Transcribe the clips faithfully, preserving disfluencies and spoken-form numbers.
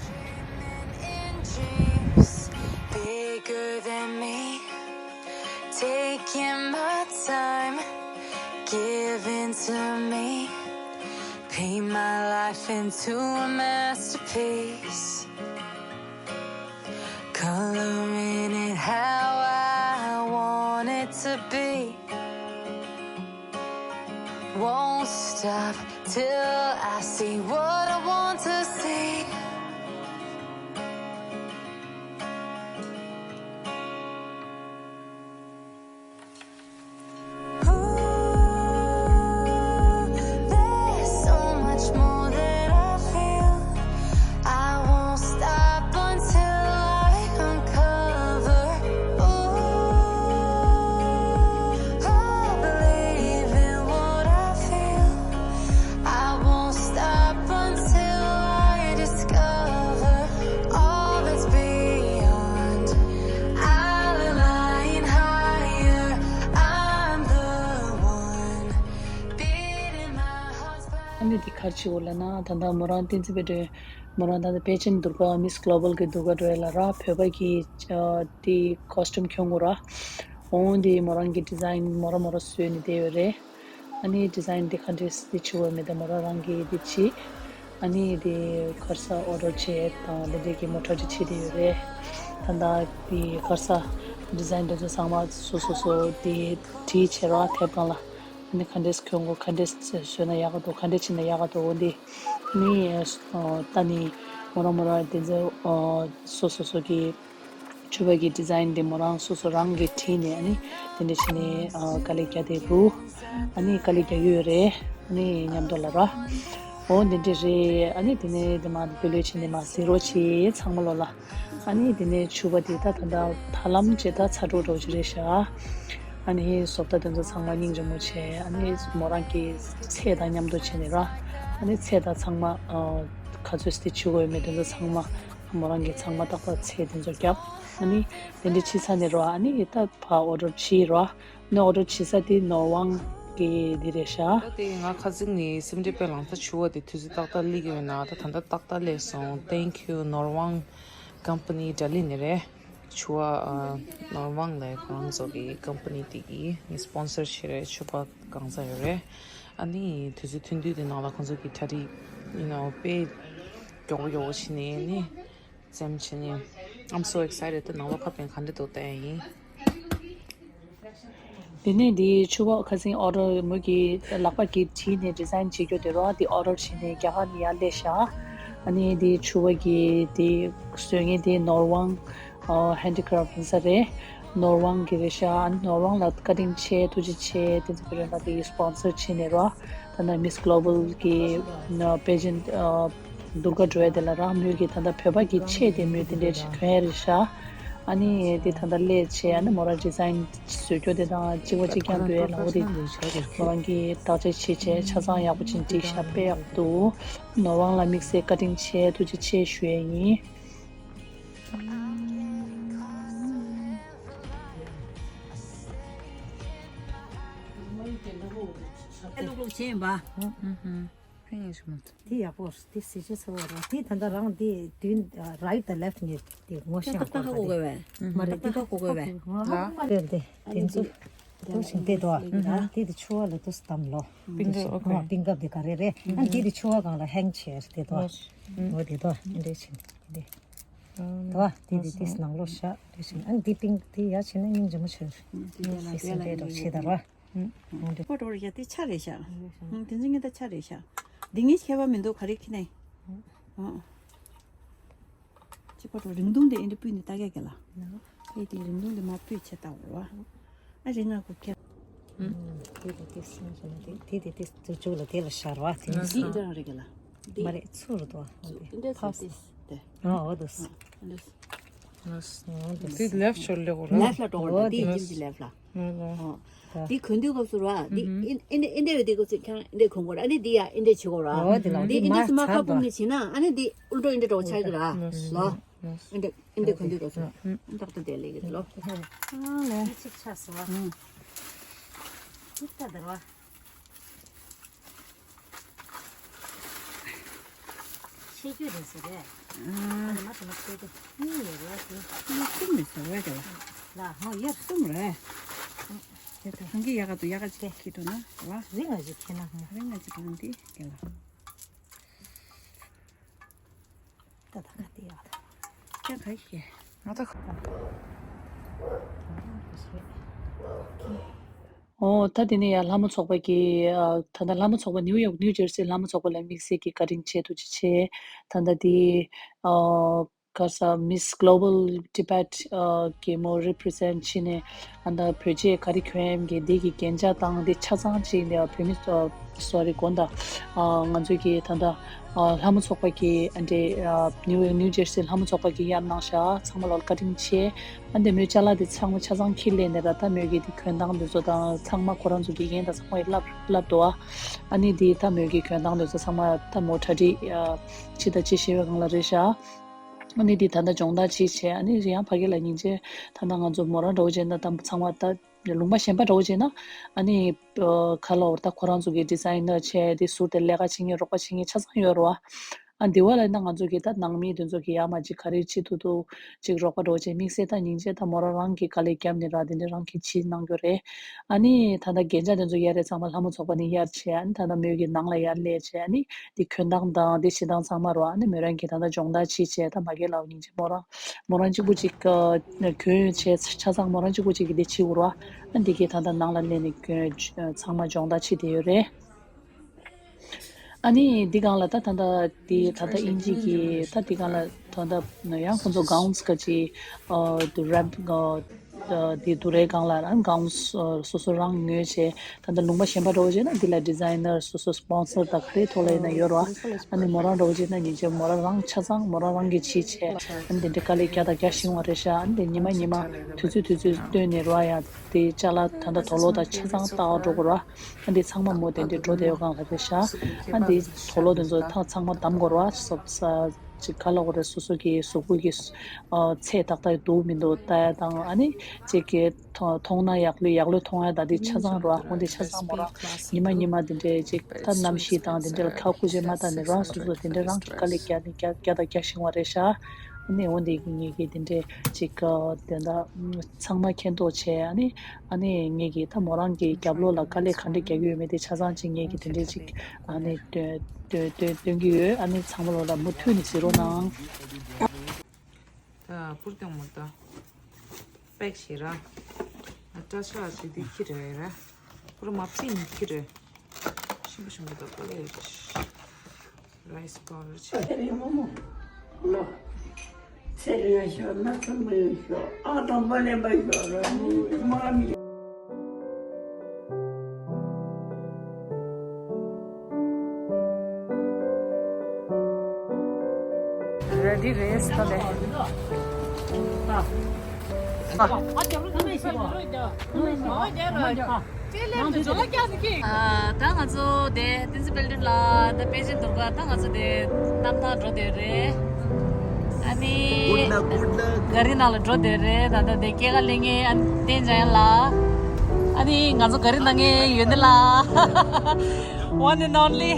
Dreaming in dreams bigger than me. Taking my time, giving to me. Paint my life into a masterpiece. Coloring it how I want it to be. Won't stop till I see what I want to see. Ooh, there's so much more that I feel. I won't stop until I uncover. Ooh, I believe in what I feel. I won't stop until I discover all that's beyond. I'll align higher. I'm the one beating my heart's ཨ་ནི་འདི་ག་རེ་བྱེད་དགོས་ལབ་ན། ད་ལྟ་མོ་རང་བསྟན་འཛིན་དཔལ་སྒྲོན། མོ་རང་ད་ལྟ་པེ་ཅན་དུར་ག་མིས་གྷི་ལོ་བལ་གི་དུར་ག་འགྲོ་ཡ་ལ་ར། བོད་པ་གི་ཨ་དེ་ཀོ་སི་ཊུམ་གྱོན་དགོས་ར། འོང་དེ་མོ་རང་གི་ཌི་ཛའིན་མོ་རང་མོ་རང་བཟོས་ནས་བསྡད་ཡོད་རེད། ཨ་ནི་ཌི་ཛའིན་དེ་ག་འདྲས་དེ་བྱེད་དགོས་མེད་ད་མོ་རང་རང་གིས་དེ་བྱེད། ཨ་ནི་དེ་ག་རེ་ཟ་ཨོ་ཌར་བྱས་དང་དེ་འདྲས་ཀྱི་མོ་ཊ་ཅིག་བྱེད་དེ་ཡོད་རེད། ད་ལྟ་དེ་ག་རེ་ཟ་ཌི་ཛའིན་དེ་ཚོ་ཚང་མ་སོ་སོ་སོ་དེ་བྲིས་བྱས་ར་དེབ་སྒང་ལ། ཨ་ནི་ག་འདྲས་གྱོན་དགོས། ག་འདྲས་བཟོས་ན་ཡག་ག་འདུག་ག་འདྲས་བྱས་ན་ཡག་ག་འདུག་འོ་འདི། ཨ་ནི་ཨ་ད་ནི་མོ་རང་མོ་རང་དེ་ཚོ་ཨ་སོ་སོ་སོ་གི་ཕྱུ་པ་གི་ཌི་ཛའིན་དེ་མོ་རང་སོ་སོ་རང་གིས་བྲིས་ནས། ཨ་ནི་དེ་འདྲས་བྱས་ནས་ཨ་དཀའ་ལས་བརྒྱབ་སྟེ་རུ། ཨ་ནི་དཀའ་ལས་རྒྱག་གི་ཡོད་རེད། ཨ་ནི་མཉམ་དུ་ལ་ར། འོ་འདི་འདྲས་རེད། ཨ་ནི་དེ་ནས་དེ་མ་བེད་ལོས་བྱས་ནས་མ་ཟེར་རོགས་བྱེད་ཚང་མ་ལོ་ལ། ཨ་ནི་དེ་ནས་ཕྱུ་པ་དེ་ད་ད་ད་ད་ལམ་བྱས་ད་ཚ་དྲོད་འགྲོ་གི་རེད་ཤག་ཨ་ནི་བཟོ་ལྟ་དེ་ཚོ་ཚང་མ་སྙིང་རྗེ་མོ་བྱས། ཨ་ནི་མོ་རང་གི་ཚེ་དང་མཉམ་དུ་བྱས་ནས་ར། ཨ་ནི་ཚེ་དང་ཚང་མ་ཨ་ག་ཚོད་སྟེ་བྱེད་དགོས་མེད་དེ་ཚོ་ཚང་མ་མོ་རང་གི་ཚང་མ་ཏག་ཏག་ཚེ་དེ་ཚོ་བརྒྱབ། ཨ་ནི་དེ་འདྲ་བྱས་ཚར་ནས་ར། ཨ་ནི་ད་ཕར་ཨོ་ཌར་བྱས་ར། ནི་ཨོ་ཌར་བྱེད་ས་དེ་ནོར་ཝང་གི་འདི་རེད་ཤག་ད་དེ་ང་ཁ་སང་ནས་སེམས་ཁྲལ་དཔེ་ལངས་ས། ཕྱུ་པ་དེ་དུས་ཚོད་ཏག་ཏག་སླེབས་ཀྱི་ཡོད་ན། ད་ད་ལྟ་ཏག་ཏག་སླེབས་སོང་། Thank you ནོར་ཝང་ཀམ་པ་ནི་ལྡི་ལི་ནས་རེད། ཕྱུ་པ་ཨ་ནོར་ཝང་ལ་ཁོ་རང་ཚོ་གི་ཀམ་པ་ནི་དེ་གིས་ངའི་སི་པོན་སར་བྱས་རེད། ཕྱུ་པ་གང་ས་ཡོད་རེད། ཨ་ནི་དུས་ཚོད་ཐུང་ཐུང་དེ་ནང་ལ་ཁོང་ཚོ་གི་གྲ་སྒྲིག་you know དཔེ་མགྱོགས་པོ་མགྱོགས་པོ་བྱས་ནས་ནི། ཙམ་བྱས་ནས། I'm so excited. ད་ནང་ལོགས་ཁ་པའི་ག་འདྲ་འདུག་ལྟ་ཡ་ཡིན། དེ་ནས་འདི་ཕྱུ་པ་ཁ་སང་ཨོ་ཌར་མོ་གི་ལག་པ་གིས་བྲིས་ནས་ཌི་ཛའིན་བྱེད་རྒྱུ་དེ་རོ། འདི་ཨོ་ཌར་བྱས་ནས་རྒྱ་གར་ནས་ཡར་སླེབས་ཤག་ཨ་ནི་འདི་ཕྱུ་པ་གི་འདི་བཟོ་མཁན་དེ་ནོར་ཝང་ཨ་ཧན་ཌི་ཀ་རབ་ཡིན་ས་རེད། ནོར་ཝང་གི་རེད་ཤག་ཨ་ནི་ནོར་ཝང་ལ་བཀའ་དྲིན་ཆེ། ཐུགས་རྗེ་ཆེ། དེ་ཚོ་བོད་རང་ལ་དེ་སི་པོན་སར་བྱས་ནས་རོ། ད་ནང་མིས་གྷི་ལོ་བལ་གི་པེ་ཇེན་དུར་ག་འགྲོ་ཡ་དེ་ལ་རག་མོས་ཀྱི་ད་ལྟ་བོད་པ་གི་ཆས་དེ་མོས་དེ་འདྲའི་ཞིག་གྱོན་ཡ་རེད་ཤག་ཨ་ནི་དེ་ད་ལྟ་སླེབས་བྱས། ཨ་ནི་མོ་རང་ཌི་ཛའིན་བཟོ་རྒྱུ་དེ་དང་གཅིག་པ་གཅིག་རྐྱང་འགྲོ་ཡ་ལ། འོ་དེ་མོ་རང་གིས་བརྟག་དཔྱད་བྱས་བྱས་ཆ་ཚང་ཡག་པོ་ཅིག་བསྒྲིགས་ཤག་དཔེ་ཡག་པོ་འདུག་ནོར་ཝང་ལ་དམིགས་བསལ་བཀའ་དྲིན་ཆེ། ཐུགས་རྗེ་ཆེ་ཞུ་ཡ་ཡིན། ཨེ་ལུག་ལུག་བྱེད་ཡིན་པ། ཕན་ཡོན་ཞིག་མ། དེ་ཡག་པོ་རེད། དེ་གཟི་བརྗིད་ཚ་བོ་རེད། དེ་ད་ལྟ་རང་དེ་དུས་right the left ནས་དེ་ངོ་ཤེས་ཏག་ཏག་ཧ་གོ་དགོས་པས། མ་རེད། ཏག་ཏག་ཧ་གོ་དགོས་པས། ང་ཧ་གོ་མ་རེད། དེ་དེ་ཚོ་དེ་བཞིན་དེ་དོ། དེ་དེ་ཕྱུ་པ་ལ་དུས་སུ་བསྡམས་ལོ། པིང་ཀ་ཨོ་ཁེ། པིང་ཀ་དེ་ག་རེ་རེད། ཨ་དེ་དེ་ཕྱུ་པ་སྒང་ལ་ཧེང་བྱས་དེ་དོ། ངོ་དེ་དོ་འདྲེ་ཕྱིན་དེ་དོ། དེ་དེ་དེ་ནང་ལོགས་བཞག་འདྲེ་ཕྱིན། ཨ་དེ་པིང་དེ་ཡར་ཕྱིན་ན་སྙིང་རྗེ་མོ་བྱས། དེ་ཡར་ལ་ཕྱིན་དེ་དོ་བྱས་ད་རོ། ཨ་འདྲ། པ་འགྲོ་རེད་ཤག་དེ་ཆ་རེད་ཤག་ཨ་དེ་ཚོ་ངའི་ད་ཆ་རེད་ཤག་འདི་ངའི་ཁྱད་པར་མི་འདུག་ག་རེ་ཁྱེར་ནས། ཨ། ཅི་པ་འགྲོ་རིང་ཐུང་དེ་ཨེ་འདྲ་སྤུས་ནས་ལྟ་གས་གས་ལ། ཨེ་དེ་རིང་ཐུང་དེ་མ་སྤུས་ཆེ་ལྟ་བ། ཨ་རིང་ང་གོ་ཁྱེར། དེ་དེ་དེ་སང་ཞིག་ན་དེ་དེ་དེ་དེ་ཚོ་ལ་དེ་ལ་ཤར་བ་དེ་ནི་འདི་ཨེ་འདྲ་རང་རེད་གས་ལ། འདི་མ་རེད་ཚུར་འགྲོ་འདི་འདྲ་ཚུར་ཕ་དེ་དེ། ཨ་འོ་དུ། ཨ་འདྲ། ལེབ་ཤོར་ལེ་གོ་ར། ལེབ་ལ་འགྲོ་གོ་ར། འོ་དེ་དེ་ཡིན་གྱི་ལེབ་ལ། འོ་དེ་གོན་དུས་སྐབས་སུ་ར། འདི་ཨིན་ཨིན་ཨིན་དེ་བའི་དེ་སྐབས་སུ་ཁྱང་ཨིན་དེ་གོན་གོ་ར། ཨ་ནི་འདི་ཡ་ཨིན་དེ་བྱེད་གོ་ར། འོ་དེ་ལ་འདི་འདི་ཨིན་དེ་སུ་མ་ཁ་སྤུངས་ནས་བྱེད་ན། ཨ་ནི་འདི་ཨུལ་ཏོ་ཨིན་དེ་འགྲོ་ཆགས་ཀྱི་ར་ལོ། ཨིན་དེ་ཨིན་དེ་གོན་དུས་སྐབས་སུ་རྟག་ཏུ་དེ་ལེ་གི་ལོ། ཨ་ལེ། ཅིག་ཆགས་སོ། ཅིག་ད་དར་བ། ཆེ་རྒྱུ་རེད་ཟེར་རེད། ཨ་ནི་མ་དེ་མ་ཆེ་རྒྱུ་གཉིས་ཡོད་རེད་ཟེར། ཨ་ནི་གསུམ་རེད་ཟེར་བས་ཀྱང་ལ། ལ་ཧང་ཡོད། གསུམ་རེད། དེ་ད་ཧང་གི་ཡག་ག་དུ་ཡག་ག་ཅིག་ཁྱེར་འགྲོ་ན་ལ། རིང་ང་ཞིག་ཁྱེར་ན་ཧང་། རིང་ང་ཅིག་ཁྱེར་ན་འདི་ཀྱང་ལ། ད་ད་ག་དེ་ཡག་ད། ཀྱང་ག་ཤེས། ང་ད་ག། ཨོ་ད་དེ་ནས་ཡང་ལྷ་མོ་ཚོགས་པ་གི་ཨ། ད་ལྟ་ལྷ་མོ་ཚོགས་པ་ནིའུ་ཡོག་ནིའུ་ཇར་སི་ལྷ་མོ་ཚོགས་པ་ལ་དམིགས་བསལ་གྱི་བཀའ་དྲིན་ཆེ་ཐུགས་རྗེ་ཆེ། ད་ལྟ་དེ་ཨ། ག་ས་Miss Global Tibet ཨ། གི་མོ་རི་པི་རི་ཟེན་ཊི་བྱས་ནས་ཨ། ད་བོད་ཆས་ག་རེ་གྱོན་ཡམ་གི་དེ་གི་རྒྱན་ཆ་དང་དེ་ཆ་ཚང་ཅིག་ནས་བོད་མི་ཨ། སོ་རི་དགོན་ད་ཨ། ང་ཚོ་གི་ད་ལྟ་ཨ། ལྷ་མོ་ཚོགས་པ་གི་ཨ། འདྲེ་ཨ། ནིའུ་ནིའུ་ཇར་སི་ལྷ་མོ་ཚོགས་པ་གི་གཡར་གནང་ཤག་ཚང་མ་ལོ་བཀའ་དྲིན་ཆེ། ཨ་འདི་མོའི་ཅ་ལག་དེ་ཚང་མ་ཆ་ཚང་ཁྱེར་སླེབས་ནས་ར། ད་མོས་ཀྱི་དེ་གྱོན་སྟངས་དེ་ཚོ་དང་ཚང་མ་ཁོ་རང་ཚོ་དགེ་རྒན་དང་ཚང་མ་ཡི་བསླབ་བསླབ་འདུག་ཨ། ཨ་ནི་དེ་ད་མོས་ཀྱི་གྱོན་སྟངས་དེ་ཚོ་ཚང་མ་ད་མོ་གྲ་སྒྲིག་ཨ། ཅི་ད་ཅི་བྱེད་པའི་སྒང་ལ་རེད་ཤག་ཨ་ནི་དེ་ད་ད་སྦྱོང་བརྡར་ཅིག་བྱས། ཨ་ནི་ཡང་ཕ་གི་ལ་སྙིང་རྗེ། ད་ད་ང་ཚོ་མོ་རང་འདྲ་བོ་བྱས་ན་ད་ཚང་མ་ད་ལུང་པ་གཞན་པ་འདྲ་བོ་བྱས་ན་ཨ་ནི་ཨ། ག་ལ་འོར་ད་ཁོ་རང་ཚོ་གི་ཌི་ཛའི་ནར་བྱས་དེ་ཟུར་དེ་ལས་ཀ་བྱེད་མཁན་རོགས་པ་བྱེད་མཁན་ཆ་ཚང་ཡོད་རེད་བ། ཨ་འདི་བ་ལ་ན་ང་ཚོ་གི་ད་ནང་མི་དེ་ཚོ་གི་ཡ་མ་ཅིག་ག་རེ་བྱེད་ཐུབ་ཐུབ་ཅིག་རོགས་པ་འདྲ་བོ་བྱས། དམིགས་བསལ་ད་སྙིང་རྗེ་ད་མོ་རང་རང་གི་དཀའ་ལས་བརྒྱབ་ནས་ར་དེ་འདྲ་རང་གི་བྱེད་གནང་རྒྱུ་རེད། ཨ་ནི་ད་ལྟ་རྒྱན་ཆ་དེ་ཚོ་གཡར་རེད། ཚང་མ་ལྷ་མོ་ཚོགས་པ་ནས་གཡར་བྱས། ཨ་ནི་ད་ལྟ་མོས་ཀྱི་ནང་ལ་ཡར་སླེབས་བྱས། ཨ་ནི་དེ་གྱོན་སྟངས་དང་དེ་བྱེད་སྟངས་ཚང་མ་རོ། ཨ་ནི་མོ་རང་གི་ད་ལྟ་སྦྱོང་བརྡར་བྱེད་བྱས། ད་མ་གི་ལའོ་སྙིང་རྗེ་མོ་རང་མོ་རང་གཅིག་པུ་གཅིག་གྱོན་བྱས་ཆ་ཚང་མོ་རང་གཅིག་པུ་གཅིག་གི་དེ་བྱེད་དགོས་རོ། ཨ་འདི་གི་ད་ལྟ་ནང་ལ་སླེབས་ནས་གྱོན་ཚང་མ་སྦྱོང་བརྡར་བྱེད་བསྡད་ཡོད་རེད། ཨ་ནི་འདི་སྒང་ལ་ད་ད་ལྟ་འདི་ད་ལྟ་དབྱིན་ཇི་གི་ད་འདི་སྒང་ལ་ད་ལྟ་ཡང་ཁོང་ཚོ་གའུན་སི་ག་ཅི་ཨ་དུ་རེབ་ཨ་འདི་དུ་རེ་སྒང་ལ་རང་གའུན་སི་ཨ་སོ་སོ་རང་ཉོས་བྱས། ད་ལྟ་ལུང་པ་གཞན་པ་འདྲ་བོ་བྱས་ན་འདི་ལ་ཌི་ཛའི་ནར་སོ་སོ་སི་པོན་སར་དང་ག་རེ་ཐོག་ལ་ཡིན་ན་ཡོད་རེད་བ། ཨ་ནི་མོ་རང་འདྲ་བོ་བྱས་ན་ཉིན་བྱས་མོ་རང་རང་ཆ་ཚང་མོ་རང་རང་གིས་བྱས་བྱས། ཨ་ནི་འདི་འདྲའི་དཀའ་ལས་རྒྱག་དང་རྒྱག་བཞིན་པ་རེད་ཤག་ཨ་ནི་འདི་ཉི་མ་ཉི་མ་དུས་ཚོད་དུས་ཚོད་བཏོན་ནས་རེད་བ། ཡང་དེ་ཅ་ལག་ད་ལྟ་དུག་ལོག་དང་ཆ་ཚང་བཏགས་འགྲོ་དགོས་རེད་བ། ཨ་འདི་ཚང་མ་མོ་དེ་འདྲའི་འགྲོ་བསྡད་ཡོད་གང་ལ་རེད་ཤག་ཨ་འདི་དུག་ལོག་དེ་ཚོ་ད་ཚང་མ་བསྡམ་དགོས་རེད་བ། སོབ་ས་ཅིག་ག་ལ་དགོས་རེད། སོ་སོ་གི་གཟུགས་པོ་གི་ཨ་ཚད་ཏག་ཏག་འདུག་མི་འདུག་ལྟ་ཡ་དང་། ཨ་ནི་ཅིག་གི་མཐོང་མཐོང་ན་ཡག་ལོས་ཡག་ལོས་མཐོང་ཡ་ད་འདི་ཆ་ཚང་རེད་བ། འོ་འདི་ཆ་ཚང་མོ་རང་ཉི་མ་ཉི་མ་དེ་འདྲའི་ཅིག་ད་གནམ་གཤིས་དང་དེ་འདྲ་ལ་ཁག་ཁུར་ཅིག་མ་བཏང་ནས་རང་སོ་སོ་དེ་འདྲ་རང་གི་དཀའ་ལས་རྒྱག་ནས་རྒྱག་རྒྱག་དང་རྒྱག་བཞིན་པ་རེད་ཤག་ཨ་ནི་འོ་འདི་གི་ངེད་ཀྱི་དེ་འདྲའི་ཅིག་དེ་འདྲ་ཚང་མ་མཁྱེན་རྟོགས་བྱས། ཨ་ནི་ཨ་ནི་ངེད་ཀྱི་ད་མོ་རང་གི་རྒྱབ་ལོགས་ལ་དཀའ་ལས་ག་འདྲ་རྒྱག་གི་ཡོད་མེད་དེ་ཆ་ཚང་ཅིག་ངེད་ཀྱི་དེ་འདྲའི་ཅིག་ཨ་ནི་སྟོན་སྟོན་སྟོན་སྟོན་གྱི་ཡོད། ཨ་ནི་ཚང་མ་ལོ་ལ་མུ་མཐུད་ནས་གཟིགས་རོགས་གནང་། ད་པུར་ཏེ་མོ་ད་པེག་བྱེད་ར། ཨ་སྐྲ་ཤག་ཅིག་དེ་ཁྱི་རེད་ར། པུར་མ་པི་ནི་ཁྱི་རེད། ཤིང་པོ་ཤིང་པོ་ད་པ་ལེ་རེད། རའི་སི་པའོ་ཌར་ཆེ། ཚེ་རིང་མོ་མོ། ལོ། ཚེ་རིང་ཤོག་ན་ཚ་མ་ཡོང་ཤོག་ཨ་དང་པ་ལེན་པ་ཤོག་ར་མོ་མ་མི། རེ་ཌི་རེད་ད་ལེ། ད་ང་ཚོ་དེ་བསྟན་འཛིན་དཔལ་སྒྲོན་ལགས་ད་དཔེ་ཆེན་དུར་ཁ་ད་ང་ཚོ་དེ་གནམ་ཐང་འགྲོ་བསྡད་རེད། ཨ་ནི་ག་རི་ནང་ལ་འགྲོ་བསྡད་རེད། ད་ལྟ་དེ་སྐྱེས་སྐར་ལེན་མཁན་ཨ་བསྟན་འཇམ་དབྱངས་ལགས། ཨ་ནི་ང་ཚོ་ག་རི་ནང་གི་ཡོན་ཏན་ལགས། One and only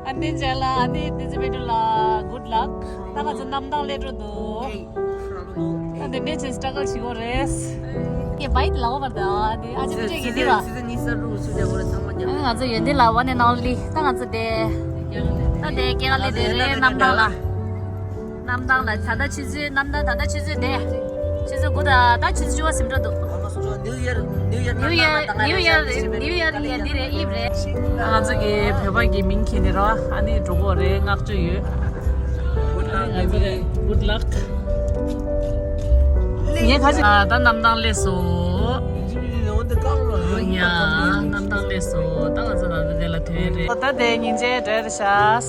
ཨ་བསྟན་འཇམ་དབྱངས་ལགས། ཨ་ནི་བསྟན་འཛིན་དཔལ་སྒྲོན་ལགས་good luck། ད་ང་ཚོ་གནམ་ཐང་སླེབས་འགྲོ་འདུག་ད་འདི་འདྲའི་ཅིག་སི་ཊྲག་གལ་བྱེད་དགོས་རེད། ངས་བའི་ལ་འོ་བར་ད་འདི་ཨ་ཅེ་ཏི་ཏྲེ་གི་འདི་ལ། ཨ་ང་ཚོ་ཡོན་ཏན་ལགས་one and only ད་ང་ཚོ་དེ། ད་དེ་སྐྱེས་སྐར་ལེན་བསྡད་རེད་གནམ་ཐང་ལ། གནམ་ཐང་ལ་ད་ལྟ་ཆུ་ཚོད་གནམ་ཐང་ད་ལྟ་ཆུ་ཚོད་དེ། ཆུ་ཚོད་དགུ་ད་ད་ཆུ་ཚོད་བཅུ་པ་ཟིན་འགྲོ་འདུག New Year New Year New Year New Year ཡ་འདི་རེད་ཨིབ་རེད། ང་ཚོ་གི་བོད་པ་གི་མིང་གྱིས་ནི་རོ་ཨ་ནི་འགྲོ་གི་རེད། བསྔགས་བརྗོད་ཡོད། ང་ཚོ་གི་good luck ངས་ཁ་ཅིག་ད་གནམ་ཐང་སླེབས་སོང་། ཡ་གནམ་ཐང་སླེབས་སོང་། ད་ང་ཚོ་ད་ལྟ་དེ་ལ་ཐོན་རེད། ད་དེ་ཉིན་བྱེད་འགྲོ་རེད་ཤག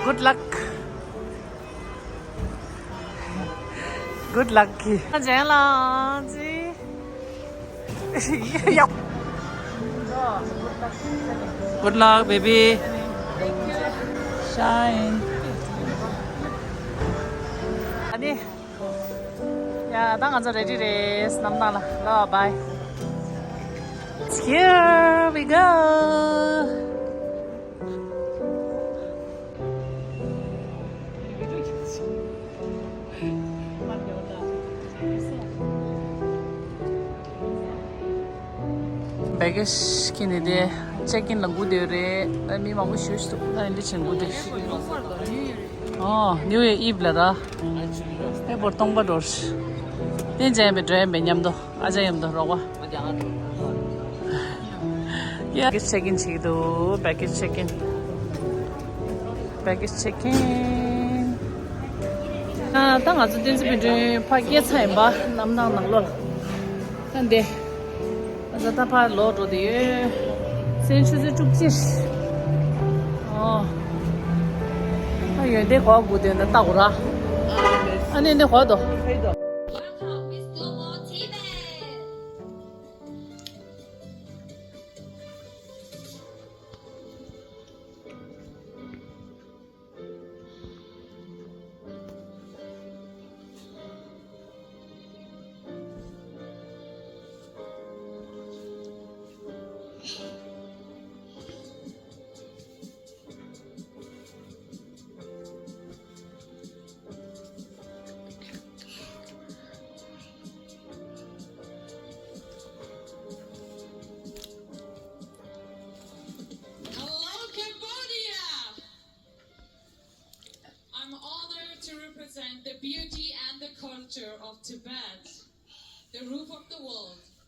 good luck Good luck. ཇན་ལགས་ཇི། Good luck, baby. Shine. ཨ་ནི། ཡ་ད་ང་ཚོ་ready རེད། ནམ་ནང་ལ་ལོ་bye. Here we go. Baggage ཁྱེར་ནས་དེ་check in ལ་སྒུག་བསྡད་ཡོད་རེད། ཨ་མི་མང་པོ་ཞེ་པོ་ཅིག་འདུག་ད་ཡིན་དུས་ཆེན་པོ་དེ། ཨོ་New Year Eve ལ་ར། ཨེ་པོར་སྟོང་པ་འགྲོ། བསྟན་འཇལ་ཡིན་པའི་འགྲོ་ཡིན་པའི་མཉམ་དུ། ཨ་ཅག་མཉམ་དུ་རོགས་པ། ཡ། Baggage check in བྱེད་ཀྱི་འདུག Baggage check in. Baggage check in. ཨ་ད་ང་ཚོ་བསྟན་འཛིན་དཔལ་སྒྲོན་ཕར་བསྐྱལ་ཚར་ཡིན་པ། ནམ་ནང་ནང་ལོགས་ལ། ད་འདི། ཨ་ད་ད་ཕར་ལོག་འགྲོ་བསྡད་ཡོད། སེམས་ཆུ་ཚོད་དྲུག་ཅུ། ཨོ། ཨ་ཡོན་ཏན་གོ་དགོས་དོན་ད་ལྟ་གོ་ར། ཨ་ནི་འདི་གོ་དོ། Welcome, Miss Global Tibet. Hello, Cambodia! I'm honored to represent the beauty and the culture of Tibet, the roof of the world.